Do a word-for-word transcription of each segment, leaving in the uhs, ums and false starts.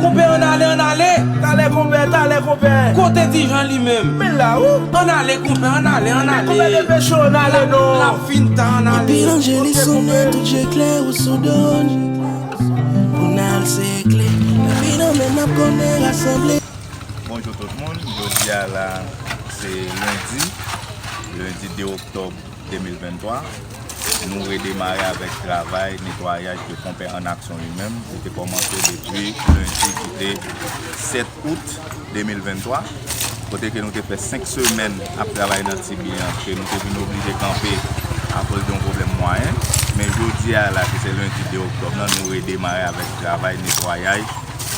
Konpè, ann ale, ann ale. Talè konpè, talè konpè. Kote Ti Jan li menm? Men la ou. Ann ale konpè, ann ale, ann ale. Konpè, depeche w, ann ale non. L ap fin ta, ann ale. Depi lanje li sonnen, tout je klè ou sou do n. Pou n al se kle. Lavi nan men n ap konnen rasanble. Bonjou tout moun, jodi a la se lendi, lendi de oktòb de mil venntwa. Nou redemare avèk travay netwayaj ke Konpè An Aksyon li menm, li te kòmanse depi lendi ki te sèt out de mil venntwa, kote ke nou te fè senk semèn ap travay nan Tibi an, ke nou te vin oblije kanpe akoz de yon pwoblèm mwayen. Men jodi a la, ki se lendi de oktòb nan, nou redemare avèk travay netwayaj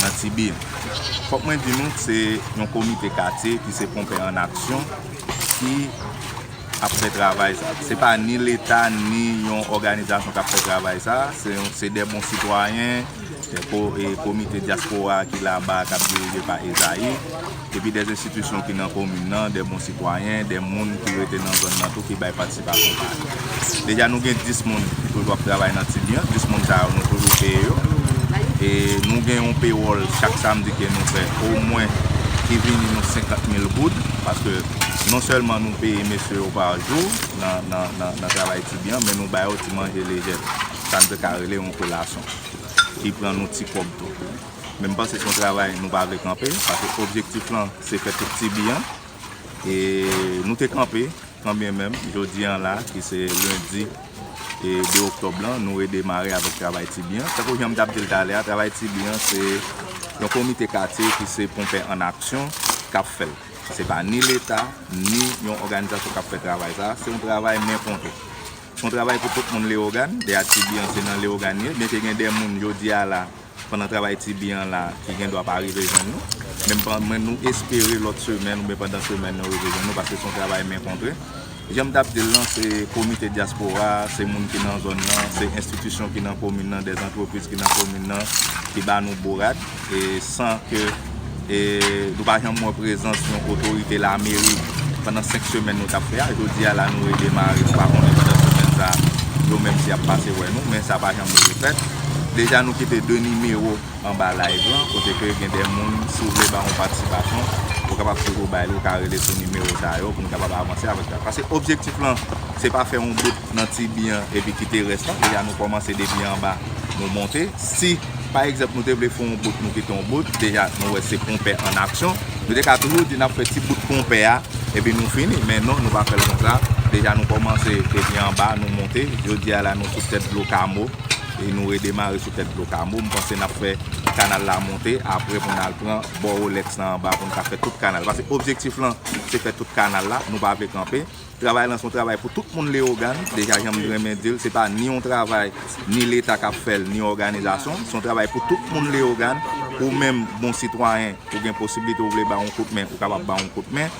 nan Tibi an. Fòk mwen di nou, se yon komite katye ki se Konpè An Aksyon ki ap fè travay sa. Se pa ni Leta, ni yon òganizasyon k ap fè travay sa. Se yon, se de bon sitwayen, de ko-, e komite dyaspora ki laba, k ap dirije pa Ezayi, epi de enstitisyon ki nan komin nan, de bon sitwayen, de moun ki rete nan zòn nan tou, ki bay patisipasyon pa yo. Deja, nou gen dis moun ki toujou ap travay nan Tibi an, dis moun sa yo, nou toujou peye yo. E nou gen yon pewòl chak samdi ke nou fè, omwen ki vini nou senkant mil goud, paske non sèlman nou peye mesye yo pa jou nan, nan, nan, nan travay Tibi an, men nou ba yo ti manje lejè. Sa n te ka rele yon kolasyon, ki pran nou ti kòb tou. Men m panse se yon travay nou pa vle kanpe, paske objektif lan se fè tout Tibi an. E nou te kanpe, kanmenm, jodi an la, ki se lendi, e de oktòb lan, nou redemare avèk travay Tibi an. Tankou jan m t ap di l talè a, travay Tibi an se yon komite katye ki se Konpè An Aksyon k ap fè l. Se pa ni Leta, ni yon òganizasyon k ap fè travay sa. Se yon travay men kontre. Se yon travay pou tout moun Leyogàn. Deja Tibi an se nan Leyogàn li ye, byenke gen de moun jodi a la, pandan travay Tibi an la, ki gen dwa pa rive jwenn nou. Men m pa, men nou espere lòt semèn oubyen pandan semèn nan yo rive jwenn nou, paske se yon travay men kontre. Jan m t ap di l lan, se komite dyaspora, se moun ki nan zòn nan, se enstitisyon ki nan komin nan, de antrepriz ki nan komin nan, ki ba nou bourad, e san ke, e, nou pa janm wè prezans yon otorite lameri pandan senk semèn nou t ap fè a. Jodi a la, nou redemare, nou pa konnen pandan semèn sa, yo menm si y ap pase wè nou, men sa pa janm rive fèt. Deja, nou kite de nimewo anba live lan, kote ke gen de moun, si w vle ba yon patisipasyon, ou kapab toujou bay li, ou ka rele sou nimewo sa yo pou n kapab avanse avèk sa. Paske objektif lan, se pa fè yon bout nan Tibi an epi kite rès lan. Deja nou kòmanse depi anba, nou monte. Si, pa egzanp, nou te vle fè yon bout, nou kite yon bout, deja nou wè se Konpè An Aksyon. Nou te ka toujou di n ap fè ti bout Konpè a, epi nou fini. Men non, nou pa fè l konsa. Deja nou kòmanse depi anba, nou monte. Jodi a la, nou sou tèt dlo Kamo. E nou redemare sou tèt dlo Kamo. M panse n ap fè kanal la monte apre pou n al pran bò Rolex la anba pou n ka fè tout kanal. Paske objektif lan, se fè tout kanal la. Nou pa vle kanpe. Travay lan se yon travay pou tout moun Leyogàn. Deja, jan m renmen di l, se pa ni yon travay, ni Leta k ap fè l, ni òganizasyon. Se yon travay pou tout moun Leyogàn. Ou menm, bon sitwayen, ou gen posiblite ou vle ba yon kout men, ou kapab ba yon kout men.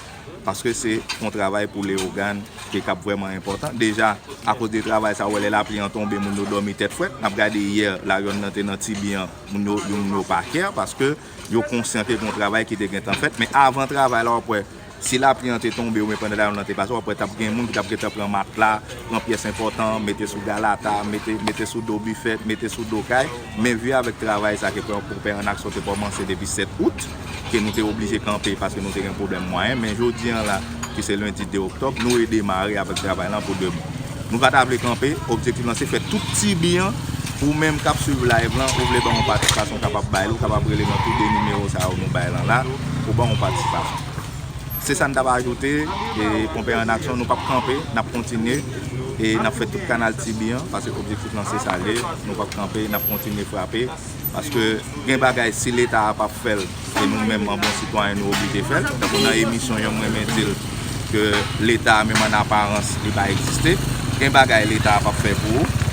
Paske se yon travay pou Leyogàn ki k ap vrèman enpòtan. Deja, akoz de travay sa, ou wè lè lapli an tonbe, moun yo dòmi tèt frèt. N ap gade yè, Layòn nan te nan Tibi an, moun yo, moun yo pa kè, paske yo konsyan ke gen yon travay ki te gentan fèt. Men avan travay la, w ap wè, si lapli an te tonbe oubyen pandan Layòn nan te pase, w ap wè t ap gen moun ki t ap gentan pran matla, pran pyès enpòtan, mete sou galata, mete, mete sou do bifèt, mete sou do kay. Men vi avèk travay sa ke Konpè An Aksyon te kòmanse depi sèt out, ke nou te oblije kanpe paske nou te gen pwoblèm mwayen. Men jodi an la, ki se lendi de oktòb, nou redemare avèk travay lan pou de bon. Nou pa ta vle kanpe, objektif lan se fè tout Tibi an, ou menm k ap swiv live lan, ou vle ban yon patisipasyon, kapab bay li, ou kapab rele nan tou de nimewo sa yo nou bay lan la, pou ban yon patisipasyon. Se sa n t ap ajoute, e Konpè An Aksyon, nou p ap kanpe, n ap kontinye, e n ap fè tout kanal Tibi an, paske objektif lan se sa l ye, nou p ap kanpe, n ap kontinye frape, paske gen bagay, si Leta a p ap fè l, e nou menm, an bon sitwayen, nou oblije fè l. Tankou nan emisyon, jan m renmen di l, ke Leta a, menm an aparans, li pa egziste. Gen bagay Leta a p ap fè pou ou.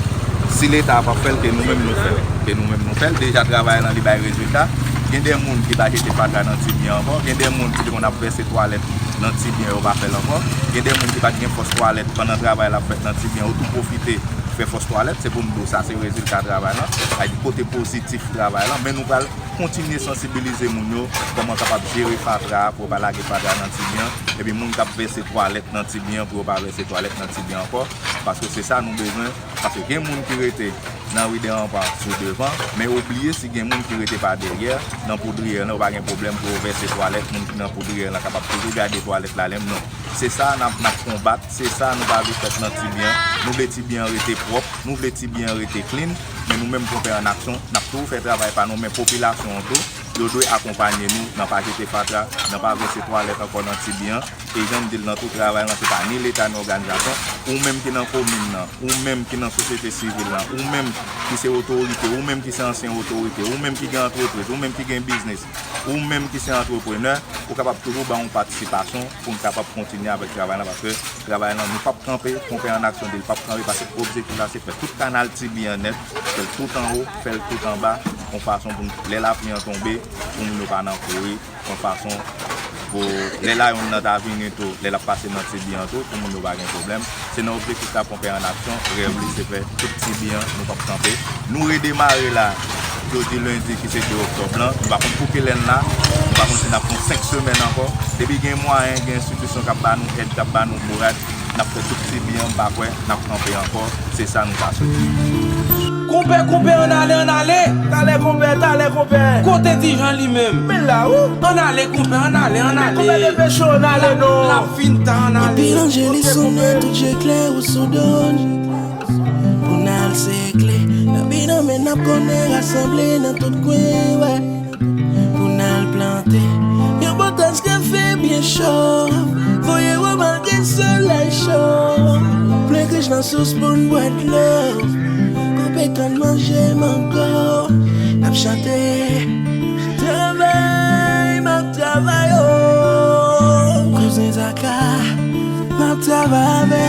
Si Leta a p ap fè l, ke nou menm nou fè l. Ke nou menm nou fè l. Deja, travay lan, li bay rezilta. Gen de moun ki pa jete fatra nan Tibi an ankò. Gen de moun ki te konn ap vèse twalèt nan Tibi an, yo pa fè l ankò. Gen de moun ki pa t gen fòs twalèt pandan travay la ap fèt nan Tibi an, yo tou pwofite fè fòs twalèt, se pou m di w sa se rezilta travay lan, sa vle di kote pozitif travay lan, men nou pral kontinye sansibilize moun yo kòman kapab jere fatra a, pou yo pa lage fatra nan Tibyan, epi moun k ap vèse twalèt nan Tibyan, pou yo pa vèse twalèt nan Tibyan ankò, paske se sa nou bezwen, paske gen moun ki rete nan ri dè ranpa sou devan, men yo bliye si gen moun ki rete pa dèyè, nan poudriyè lan, yo pa gen pwoblèm pou yo vèse twalèt, moun ki nan poudriyè lan kapab toujou gade twalèt la menm non. Se sa n ap, n ap konbat, se sa nou pa vle fèt nan Tibyan. Nou vle Tibyan rete pwòp, nou vle Tibyan rete clean, men nou menm Konpè an Aksyon, n ap toujou fè travay pa nou, men popilasyon an tou, yo dwe akonpanye nou nan pa jete fatra, nan pa vèse twalèt ankò nan Tibyan. E jan m di l nan tout travay lan, se pa ni Leta ni òganizasyon, ou menm ki nan komin nan, ou menm ki nan sosyete sivil lan, ou menm ki se otorite, ou menm ki se ansyen otorite, ou menm ki gen antrepriz, ou menm ki gen biznis, ou menm ki se antreprenè, ou kapab toujou ba yon patisipasyon pou n kapab kontinye avèk travay lan, paske travay lan, nou p ap kanpe, Konpè an Aksyon di l p ap kanpe, paske objektif la se fè tout kanal Tibyan nèt, fè l tout anwo, fè l tout anba, yon fason pou n, lè lapli an tonbe, pou moun yo pa nan kouri, yon fason pou lè layonn nan ta vini tou, lè l ap pase nan Tibyan tou, pou moun yo pa gen pwoblèm. Se nan objektif sa Konpè an Aksyon, rèv li se fè tout Tibyan, nou p ap kanpe. Nou redemare la, jodi lendi ki se de oktòb lan, nou pa konn pou kilè n la, nou pa konn si n ap fè yon senk semèn ankò. Depi gen mwayen, gen enstitisyon k ap ba nou èd, k ap ba nou kouraj, n ap fè tout Tibyan, m pa kwè n ap kanpe ankò, se sa nou ka swete. Konpè, konpè, ann ale, ann ale. Talè konpè, talè konpè. Kote Ti Jan li menm? Men la ou. Ann ale konpè, ann ale, ann ale. Konpè depeche w, ann ale non. L ap fin ta, ann ale. Depi lanjeli sonnen, tout je klè ou sou do n. Pou n al sekle, nan bi nan men n ap konnen rasanble nan tout kwen, wè. Pou n al plante yon pòtans kafe byen cho, voye wo malgre solèy cho. Plen krich nan sous pou n bwè dlo, koupe kann manje mango. N ap chante, travay, m ap travay, o. Kouzen Zaka, m ap travay avè